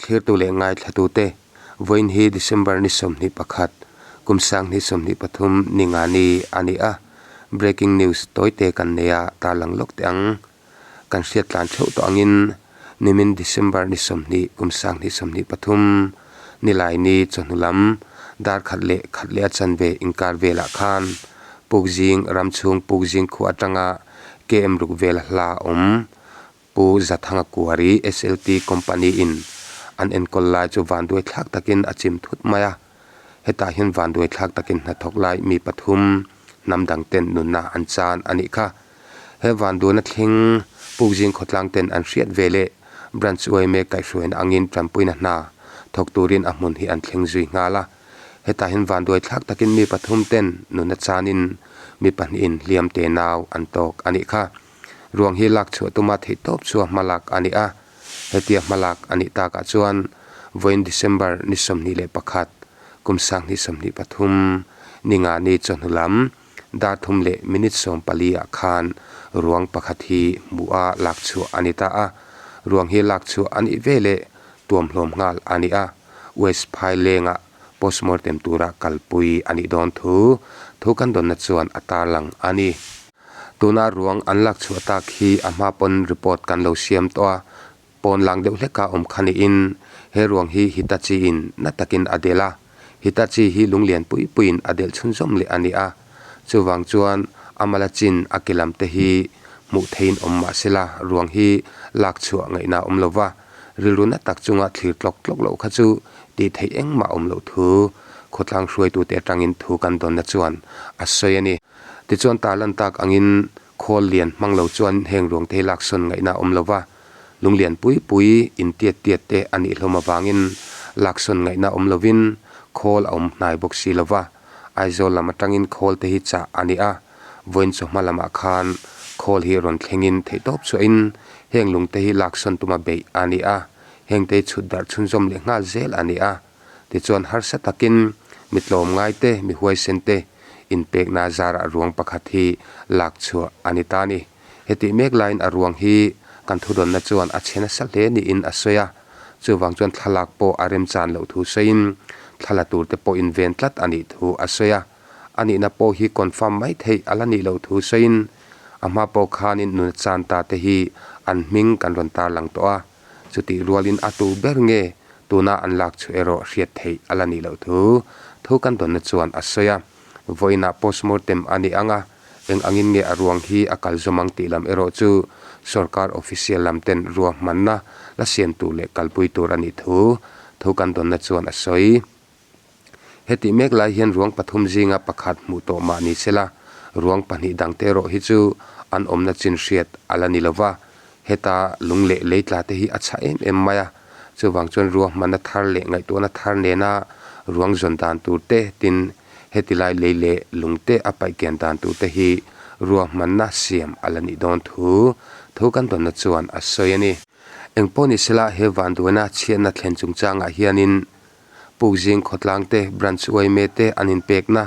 Thlirtu leh ngaithlatute, vawiin hi December ni 21, kum 2023 ni nga ni a ni a, breaking news tawite kan nei a tarlang lawk teh ang. Kan hriat tlan theuh tawh angin nimin December ni 20, kum 2023 nilai ni chawhnu lam dar khat leh khat leh a chanve inkar velah khan Pukzing ramchhung Pukzing khua atanga KM ruk vela hla awm Pu Zathanga Kuari SLT Company in an enkawl lai chu vanduai thlak takin a chim thut mai a. Hetah hian vanduai thlak takin hnathawk lai mi pathum hnam dang ten nunna an chan a nih kha. He vanduaina thleng Pukzing khawtlang ten an hriat ve leh Branch yma kaihhruaina angin tanpuina hna thawk turin a hmun hi an thleng zui nghal a. Hetah hian vanduai thlak takin mi pathum ten nunna chanin mi pahnihin hliam te nau an tawk a nih kha. Ruang hi lak chhuah tuma theih tawp chu a hmalak a ni a, hetia hmalak a nih takah chuan vawiin December ni 21, kum 2023 ni nga ni chawhnu lam dar thum leh minute 14 ah khan ruang pakhat hi hmuh a lak chhuah a ni ta a, ruang hi lak chhuah a nih veleh tuamhlawm nghal a ni a, West Phailengah postmortem tura kalpui a nih dawn thu thu kan dawnna chuan a tarlang a ni. Tuna ruang an lak chhuah tak hi a hma pawn report kan lo siam tawh a, pawn lang deuh hleka awm kha niin he ruang hi Hitachi in na takin a delh a, Hitachi hi lunglian pui puiin a delh chhunzawm leh a ni a, chuvang chuan a mala chin a ke lam te hi hmuh theihin awm mah sela ruang hi lak chhuah ngaihna a awm lo va, rilru na tak chunga thlir tlawk tlawk loh kha chu tih theih engmah a awm loh thu khawtlang hruaitute atangin thu kan dawnna chuan a sawi a ni. Tichuan tarlan tak angin khawl lian hmang lo chuan heng ruang te hi laksawn ngaihna a awm lo va, lung lian pui pui in tiat tiat te a nih hlawm avangin laksawn ngaihna awm lovin khawl a awm hnai bawk si lo va, Aizawl lam atangin khawl te hi chah a ni a, vawiin chawhma lamah khan khawl hi rawn thlengin theihtawp chhuahin heng lung te hi laksawn tuma beih a ni a, heng te hi chhut darh chhunzawm leh nghal zel a ni a. Tichuan harsa takin mi tlawmngai te, mi huaisen te inpekna zarah ruang pakhat hi lak chhuah a ni ta a ni. Hetih mek laiin a ruang hi kan thudawnna chuan a chhe nasa hle niin a sawi a, chuvang chuan thlalak pawh a remchan loh thu sawiin thla la turte pawh inven tlat a nih thu a sawi a. A nihna pawh hi confirm mai theih a la nih loh thu sawiin a hma pawh khanin nuna chan ta te hi an hming kan rawn tarlang tawh a. Chutih rualin a tu ber nge tuna an lak chu erawh hriat theih a la nih loh thu thu kan dawnna chuan a sawi a. Vawiinah postmortem a ni ang a, eng angin nge a ruang hi a kal zawm ang tih lam erawh chu sorkar official lam ten ruahmanna la siam tur leh kalpui tur a nih thu thu kan dawnna chuan a sawi. Hetih mek lai hian ruang pathum zinga pakhat hmuh tawh mah ni sela, ruang pahnih dangte erawh hi chu an awmna chin hriat a la ni lo va, heta lung leh lei tla te hi a chhah em em mai a, chuvang chuan ruahmanna thar leh ngaihtuahna thar nena ruang zawn dan tur te tin heti lai lei leh lung te a paih kian dan tur te hi ruahmanna siam a la nih dawn thu thu kan dawnna chuan a sawi a ni. Engpawh ni sela he vanduaina chhiatna thlen chungchangah hianin Pukzing khawtlang te, Branch yma te an inpekna,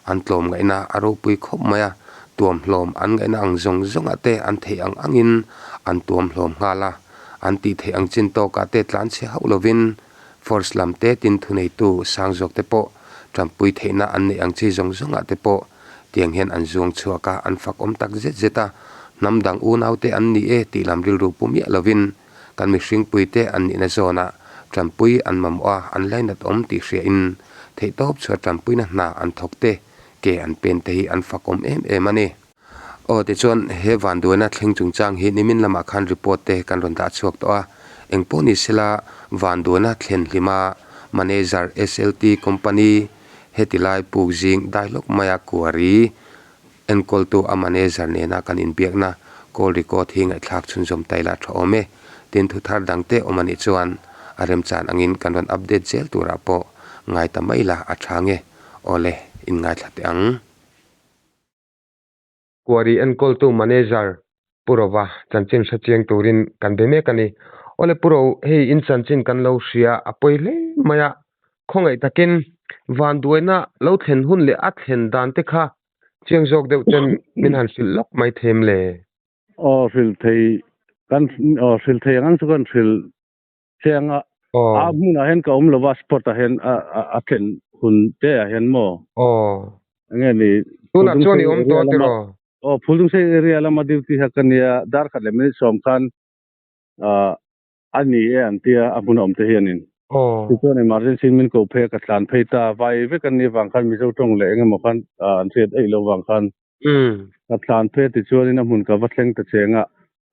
an tlawmngaihna a ropui khawp mai a, tuamhlawm an ngaihna ang zawng zawngah te an theih ang angin an tuamhlawm nghal a, an tih theih ang chin tawkah te tlanchhe hauh lovin Force lam te tin thuneitu sang zawk te pawh tanpui theihna an neih ang chi zawng zawngah te pawh tiang hian an zuang chhuak a, an fakawm tak zet zet a, hnam dang unau te an ni e tih lam rilru pu miah lovin Kan mihringpuite an nihna zawnah tanpui an mamawh a, an lainat awm tih hriain theihtawp chhuah tanpuina hna an thawk te, ke an pen te hi an fakawm em em a ni. Aw tichuan he vanduaina thleng chungchang hi nimin lamah khan report te kan rawn dah chhuak tawh a, engpawh ni sela vanduaina thlen hlima manager SLT company heti lai puk zing dai lawk maia kuari Enkawltu a manager nena kan inbiakna call record hi ngaihthlak chhunzawm ta ila tha awm e. Tin thu thar dangte awm anih chuan a remchan angin kan rawn update zel turah pawh ngai ta mai la a tha nge. Awle, inngaithla teh ang. Kuari enkawltu manager Pu Rova chanchin hre chiang turin kan be mek a ni. Awle Pu Ro, hei in chanchin kan lo hria a pawi hle mai a, khawngaih takin vanduaina lo thlen hun leh a thlen dan te kha chiang zawk deuh ten min han hrilh lawk mai them le. Aw hrilh thei kan aw hrilh thei ang chu kan hrilh chiang a. A hmunah hian ka awm lova spot ah hian a thlen hun te ah hian maw? Enge ni Tunah chuan i awm tawh tiraw? Aw Phuldungsei area lama duty kha ka nia, dar khat leh minute sawm khan a ni e an tia a hmun a awm te hianin. Tichuan emergency in min ko phei a ka tlan phei ta, vai vek an nih avang khan Mizo tawng leh engemaw khan an hriat eih loh vang khan ka tlan phei a tichuanin a hmun ka va thleng ta cheng a,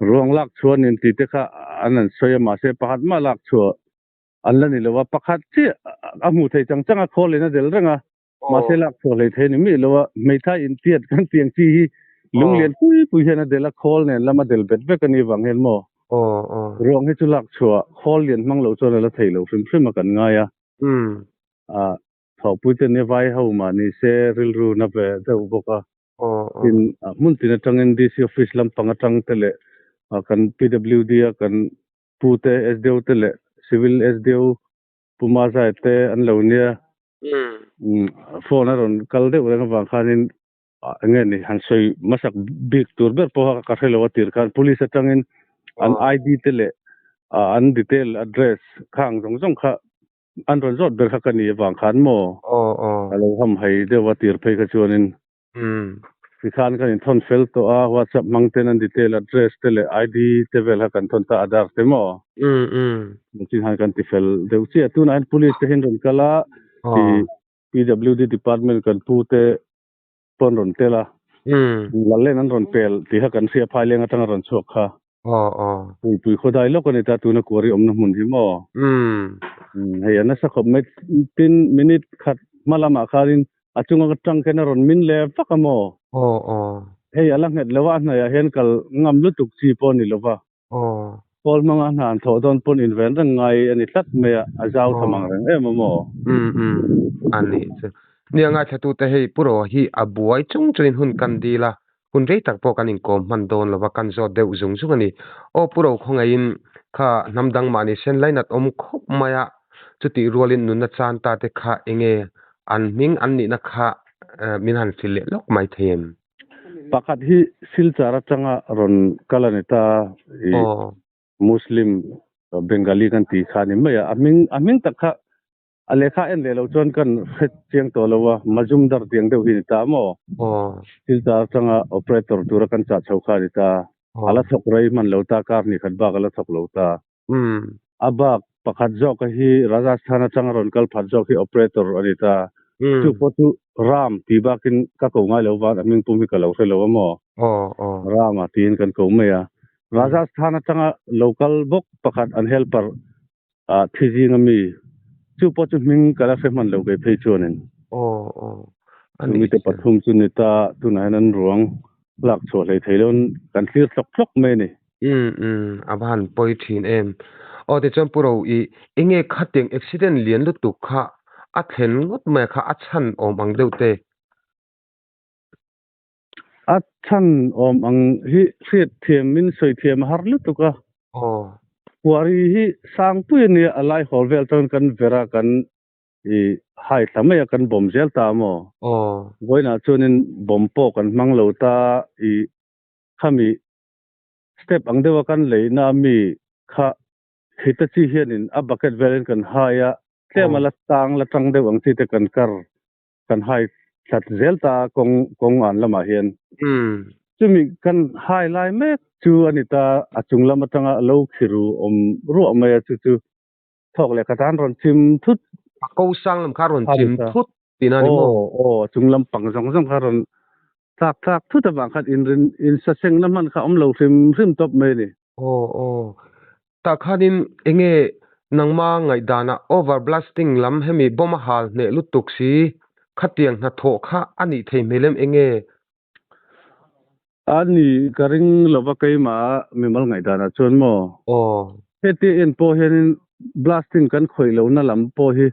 ruang lak chhuah nen tih te kha an han sawi a mahse pakhat mah lak chhuah an la ni lo a, pakhat chiah a hmuh theih chang chang a khawl in a del reng a, mahse lak chhuah hlei thei ni miah lo a, hmeithai intiat kan tiang chi hi lunglian pui pui hian a del a, khawl nen lam a del bet vek a nih vang hian maw ruang hi chu lak chhuah khawl lian hmang loh chuan a la thei lo hrim hrim a kan ngai a, thawhpui te nia vai ho mah ni se rilru na ve deuh bawk a, tin hmun tin atangin DC office lampang atang te leh kan PWD a kan pu te SDO te leh civil SDO Pu Mazai te an lo nia. Phone a rawn kal deuh reng avang khanin enge ni han sawi hmasak bik tur ber pawha ka hre lo a tir khan police atangin an ID te leh an detail address khang zawng zawng kha an rawn zawt ber kha ka ni avang khan maw a lo hamhaih deuh a tir phei kha chuanin. Tikhan kan inthawn fel tawh a, WhatsApp hmang ten an detail address te leh ID te vel kha kan thawn ta, Aadhaar te maw? Chin han kan ti fel deuh chiah. Tunah hian police te hian rawn kal a, ti PWD department kan pu te pawn rawn tel a, Lallen an rawn pel tih kha kan hria phaileng atanga rawn chhuak kha. Puipui khawdai lawk a ni ta tuna kuari awmna hmun hi maw? Hei a nasa khawp mai. Tin minute khat hma lamah khanin a chunga ka tang khian a rawn min leh vak a maw? Hei a la nghet lo a, a hnaiah hian kal ngam lutuk chi pawh a ni lo va. Pawl hmanga hna an thawh dawn pawn inven reng ngai a ni tlat mai a, a zau tham ang reng em a maw? A nih chu. Nia ngaithlatute hei Pu Roa hi a buai chung chungin hun kan dil a, Hun rei tak pawh kan inkawm hman dawn lova kan zawt deuh zung zung a ni. Aw Pu Rokhawngaiin kha hnam dang mahni sen lainat awm khawp mai a, chutih rualin nunna chan ta te kha enge an hming an nihna kha min han hrilh leh lawk mai thei em? Pakhat hi Silchar atanga rawn kal a ni ta i Muslim Bengali kan tih kha a ni mai a, a hming a hming tak kha A lehkha en leh loh chuan kan hre chiang tawh lo a, Majumdar tiang deuh hi ni ta maw? Silchar atanga operator tura kan chah chho kha a ni ta. A la thawk rei hman lo ta, kar hnih khat bak a la thawk lo ta. A bak pakhat zawk a hi Rajasthan atanga rawn kal phat zawk hi operator a ni ta. Chu pawh chu Ram tih bakin ka ko ngai lo van, a hming pum hi ka lo hre lo a maw? Rama tiin kan ko mai a. Rajasthan atanga lo kal bawk pakhat an helper Ah thi zing a mi chu pawh chu hming ka la hre hman lo kei phei chuanin. Aw aw a nih Chumi te pathum chu ni ta tunah hian an ruang lak chhuah hlei thei lo kan thlir tlawk tlawk mai a ni. Umm umm a va han pawi thin em. Aw tichuan Pu Ro i enge khatiang accident lian lutuk kha a thlen ngawt mai a kha a chhan awm ang deuh te. A chhan awm ang hi hriat thiam in sawi thiam a har lutuk a. Kuari hi sangpui a nia a lai hawl vel chuan kan ver a kan i hai thla mai a kan bawm zel ta maw? Vawiinah chuanin bawm pawh kan hmang lo ta i khami step ang deuha kan leihna ami kha Hitachi hianin a bucket velin kan hai a tlem a la tang la tang deuh ang chi te kan kar kan hai thlat zel ta kawng kawng an lamah hian. Chumi kan hai lai mek chu a ni ta, a chung lam atanga lo khiru awm ruah mai a, chu chu thawk leh khat a an rawn chim thut. A ko sang lam kha a rawn chim thut tihna a ni maw? Aw aw, a chung lam pang zawng zawng kha a rawn tlak tlak thut avang khan inrin insasengna hman kha a awm lo hrim hrim tawp mai a ni. Aw aw, Tah khanin enge nangma ngaihdanah over blasting lam hemi bomb a hal hneh lutuk si khatiang hnathawh kha a nih thei hmel em enge? A ni ka ring lova keimah mimal ngaihdanah chuan maw? Aw. Heti en pawh hianin blasting kan khawih lohna lam pawh hi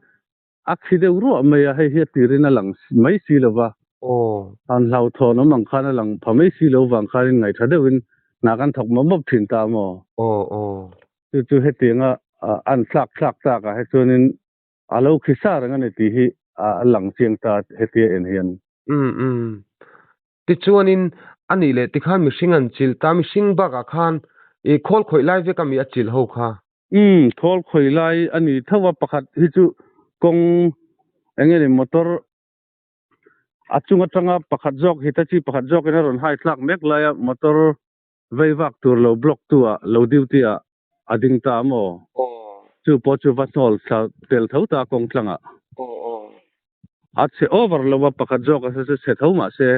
a khi deuh ruah mai a, hei hi a tirin a lang mai si lova. Aw. Han hlauhthawn awm ang khan a lang pha mai si lo vang khanin ngaihṭha deuhin hna kan thawk mawp mawp ṭhin ta maw? Aw aw. Chu chu hetianga an thlak thlak takah hi chuanin a lo khi sa reng a ni tih hi a lang chiang ta hetia en hian. Umm umm. Tichuanin a nih leh tikhan mihring an chilh ta, mihring bakah khan i khawl khawih lai vek a mi a chilh ho kha? Umm, thawl khawi lai a ni tho a, pakhat hi chu kawng eng nge ni motor a chung atanga pakhat zawk Hitachi pakhat zawkin a rawn hai thlak mek laia motor vei vak tur lo block tu ah lo duty ah a ding ta maw? Chu pawh chu va hnawl thla tel tho ta kawng tlangah. A chhe over lo a, pakhat zawk a chu chhe tho mahse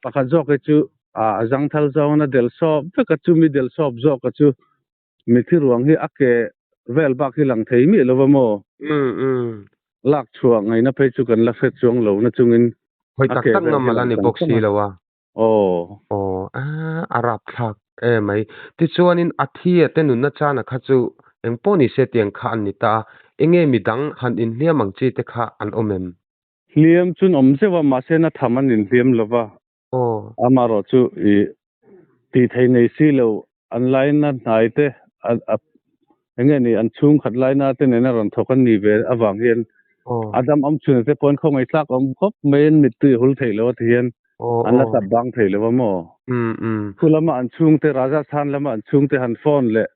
pakhat zawk hi chu a zangthal zawngin a del sawp vek a, chumi del sawp zawk a chu mithi ruang hi a ke vel bak hi lang thei miah lo va maw? Lak chhuah ngaihna phei chu kan la hre chuang lo na chungin Hawi a tak ke tak vel ngam hi a la lang ni chang bawk chang si a. lo a. Aw. Aw, a rapthlak emai. Tichuanin a thi a te nunna chana kha chu eng pawh ni se tiang kha an ni ta a, enge midang han inhliam ang chi te kha an awm em? Hliam chun awm zeuh a, mahse na tham an inhliam lo va. Aw. Amaherawh chu i tih thei nei si lo, an laina hnai te, a eng nge ni, an chhungkhat laina te nena rawn thawk an nih ve avang hian a dam awm chhun te pawhin khawngaih thlak awm khawp maiin mittui a hul thei lo a ti hian an la tap bang thei lo a maw? Khu lama an chhungte, Rajasthan lama an chhungte han phone leh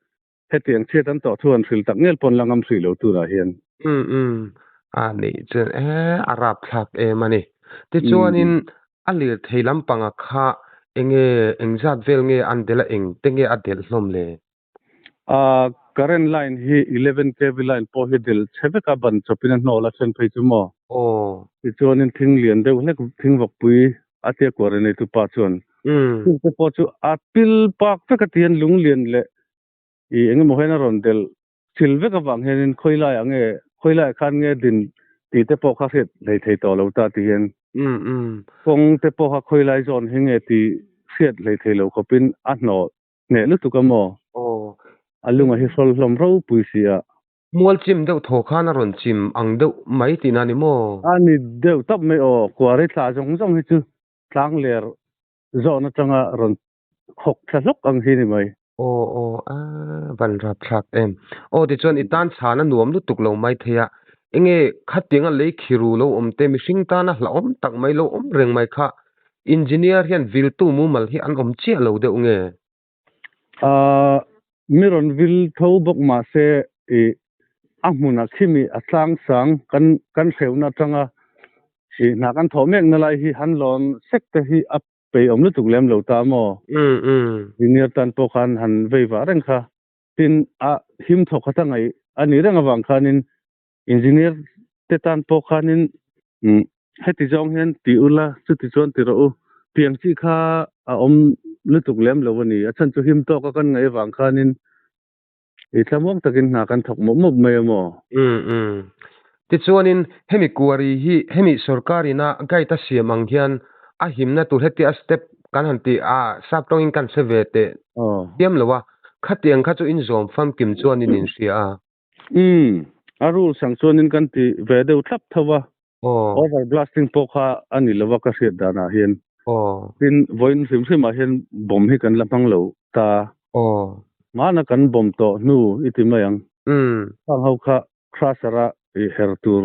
Hetiang chhiat an tawh thu an hrilh tak ngel pawn la ngam hrih lo turah hian. Umm umm a nih chuan e a rapthlak em a ni. Tichuanin a lirthei lampanga kha enge engzat vel nge an delh a eng te nge a delh hlawm le? A current line hi 11 kv line pawh hi delh chhe vek a ban chawpin a hnawl a then phei chu maw? Aw. Tichuanin thing lian deuh hlek thing vawkpui a tia kuar in eitu pa chuan chungte pawh chu a pil pak vek a ti hian lung lian leh i eng emaw hian a rawn delh thil vek avang hianin khawi laiah nge khawi laiah khan nge din tih te pawh kha hriat hlei thei tawh lo ta ti hian kawng te pawh kha khawi lai zawn hi nge tih hriat hlei thei lo khawpin a hnawh hneh lutuk a maw? A lunga hi hrawl hlawm ropui si a. Mual chim deuh thaw khan a rawn chim ang deuh mai tihna a ni maw? A ni deuh tawp mai aw, kuari thla zawng zawng hi chu tlang ler zawn atanga rawn khawk thla hlawk ang hi ni mai. Aw aw a van rapthlak em. Aw tichuan i tan chhan a nuam lutuk lo mai thei a, enge khatianga lei khiru lo awm te mihring tana hlauhawm tak mai lo awm reng mai kha engineer hian viltu mumal hi an awm chiah lo deuh nge? Ahh mi rawn vil tho bawk mahse ih a hmunah khimi a tlang sang kan kan hreuhna atanga ih hna kan thawh mekna lai hi han lawn sek te hi a peih awm lutuk lem lo ta maw? Engineer tan pawh khan han vei vah reng kha tin a him thawk khat a ngaih a nih reng avang khanin engineer te tan pawh khanin heti zawng hian ti ula chuti chuan ti rawh u tiang chi kha a awm lutuk lem lo a ni a chhan chu him tawk a kan ngaih avang khanin i thlamuang takin hna kan thawk mawp mawp mai a maw? Tichuanin hemi kuari hi hemi sorkar ina guide a siam ang hian a himna tur heti a step kan han tih a sap tawngin kan hre ve teh chiam lo a, khatiang kha chu inzawm famkim chuan in inhria a. Umm, a rules ang chuanin kan ti ve deuh thlap tho a, over blasting pawh kha a ni lo a ka hriat danah hian. Tin, vawiin hrim hrimah hian bomb hi kan la hmang lo ta. Hmana kan bomb tawh hnu i ti mai ang. Khang ho kha crusher a i her tur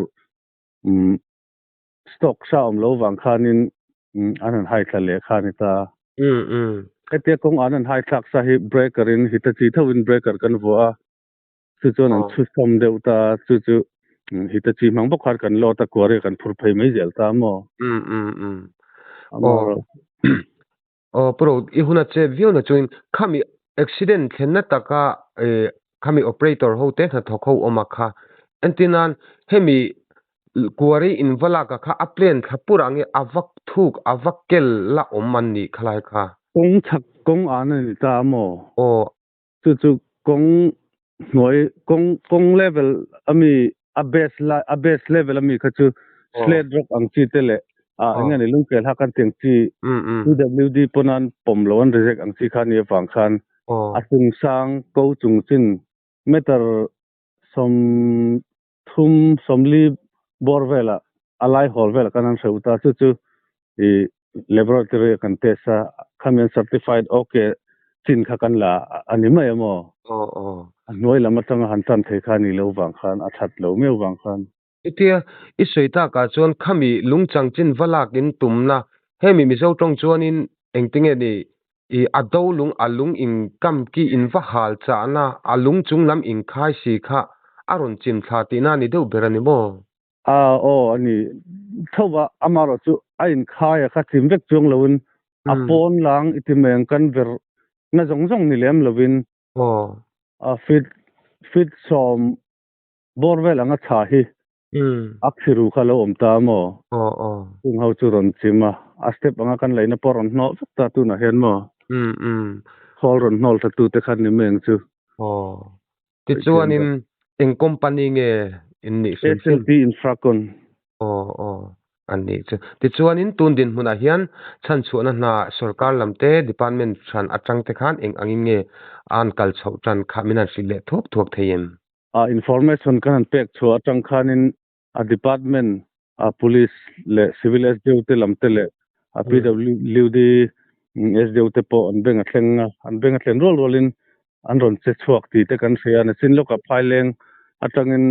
stock sa awm lo vang khanin an han hai thla leh kha a ni ta. Hetia kawng an han hai thlak sa hi breaker in Hitachi thovin breaker kan vuah a. Chu chuan an chhu sawm deuh ta a, chu chu Hitachi hmang bawk khan kan load a kuari kan phur phei mai zel ta maw? Umm umm umm. Aw. Aw Pu Ro, i hun a chet viau na chuin khami accident thlenna taka khami operator ho te hnathawk ho awm a kha. Entirnan hemi kuari in va lak a kha a plan thla pur ah nge a va thuk a va kel la awm an nih khalai kha. Kawng chhak kawng an a ni ta maw? Aw. Chu chu kawng hnuai kawng kawng level ami a base lai a base level ami kha chu slate rock ang chi te leh ah eng nge ni lungkel hak an tiang chi PWD pawn an pawm lo an reject ang chi kha ni avang khan a chung sang ko chung chin meter 30 40 bawr velah a lai hawl velah khan an hreuh ta chu chu i laboratory a kan test a khami an certified ok chin kha kan la a ni mai emaw a hnuai lam atanga han tan thei kha a ni lo vang khan a that lo miau vang khan. Chutia i sawi takah chuan khami lungchang chin va lak in tumna hemi Mizo tawng chuanin engtinge ni? I a do lung a lung in kam ki in va hal chahna a lung chung lam in khai si kha a rawn chim thla tihna a ni deuh ber a ni maw? A aw a ni tho va, amaherawh chu a inkhai a kha chim vek chuang loin a pawn lang i ti mai ang kan ver na zawng zawng ni lem loin a feet feet sawm bawr vel anga chha hi a khiru kha lo awm ta maw? Chung ho chu rawn chim a, a step anga kan leina pawh rawn hnawh vek ta tunah hian maw? Khawl rawn hnawl tha tute kha ni mai ang chu. Tichuanin eng company nge in nih hrim hrim? SLP Infracon. Aw aw a nih chu. Tichuanin tun dinhmunah hian chhanchhuahna hna sorkar lam te department hran atang te khan eng angin nge an kal chhoh tan kha min han hrilh leh thuak thuak thei em? A information kan han pek chhuah atang khanin a department a police leh civil SDO te lam te leh a PWD SDO te pawh an beng a thleng a, an beng a thlen rual rualin an rawn che chhuak tih te kan hria a, nachin lawkah phaileng atangin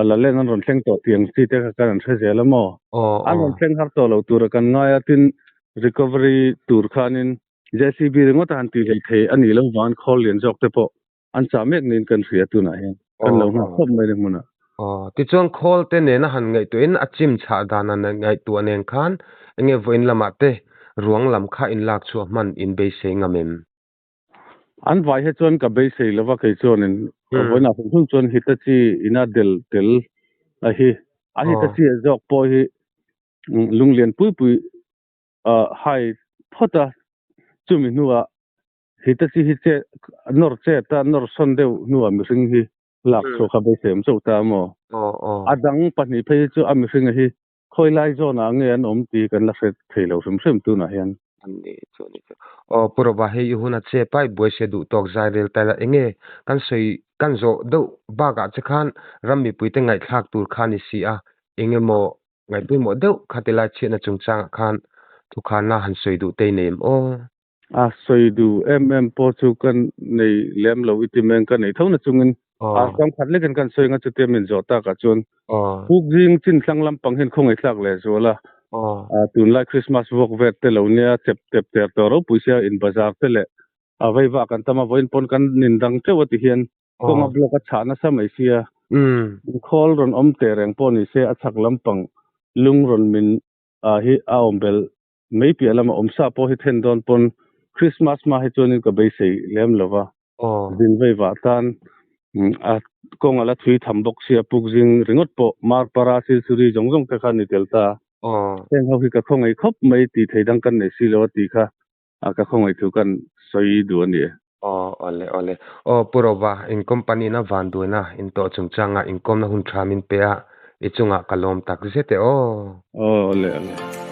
la len an rawn thleng tawh tih ang chi te kha kan an hre zel a maw? An rawn thleng har tawh lo tura kan ngai a, tin recovery tur khanin JCB ringawt a han tih hlei thei a nih loh vangin khawl lian zawk te pawh an chah mek niin kan hria tunah hian kan lo nghak khawp mai le hmunah. Aw, tichuan khawl te nena han ngaihtuahin a chim chhah dan han ngaihtuah nen khan enge vawiin lamah te ruang lam kha inlak chhuah hman in beisei ngam em? An vai hi chuan ka beisei lova kei chuanin vawiinah hrim hrim chuan Hitachi ina del tel a hi a Hitachi a zawk pawh hi lunglian pui pui hai phawt a chumi hnuah Hitachi hi che nawr chet a nawr sawn deuh hnuah mihring hi lak chhuah kha beisei awm chauh ta a maw? A dang pahnih phei hi chu a mihringa hi Khawi lai zawnah nge an awm tih kan la hre thei lo hrim hrim tunah hian. An ni chu a ni chu. Aw Pu Roba hei i hun a che pai buai se duh tawk zai rel ta ila enge kan sawi kan zawh deuh bakah che khan ram mipuite ngaihthlak tur kha a ni si a enge maw ngaihpawimawh deuh kha ti lai chhiatna chungchangah khan thukhanna han sawi duh te i nei em aw. A sawi duh em em pawh chu ka nei lem lo i ti mai ang ka nei tho na chungin a kam khat lekin kan sawi anga chutia min zawh takah chuan puk zing chin thlang lampang hian khawngaih thlak leh zual a tunlai Christmas vuak vet te lo nia chep tep ter tawh ropui sia in bazar te leh a veiva kan tam a vawiin pawn kan nin dang teuh a ti hian kawnga block a chhah nasa mai sia khawl rawn awm teh reng pawh ni se a chhak lampang lung rawn min hi a awm belh Mei piah lama awm sa pawh hi then dawn pawn Christmas hma hi chuanin ka beisei lem lo va, zin vei vah tan a kawng a la thui tham bawk sia puk zing ringawt pawh Marpara Silsuri zawng zawng te kha a ni tel ta. Heng ho hi ka khawngaih khawp mai tih thei dang kan nei si lo a tih kha ka khawngaih thu kan sawi duh a ni e. Aw awle awle. Aw Pu Rova, in company in a vanduaina in tawh chungchanga inkawmna hun tha min pe a, i chungah ka lawm tak zet e aw. Aw awle awle.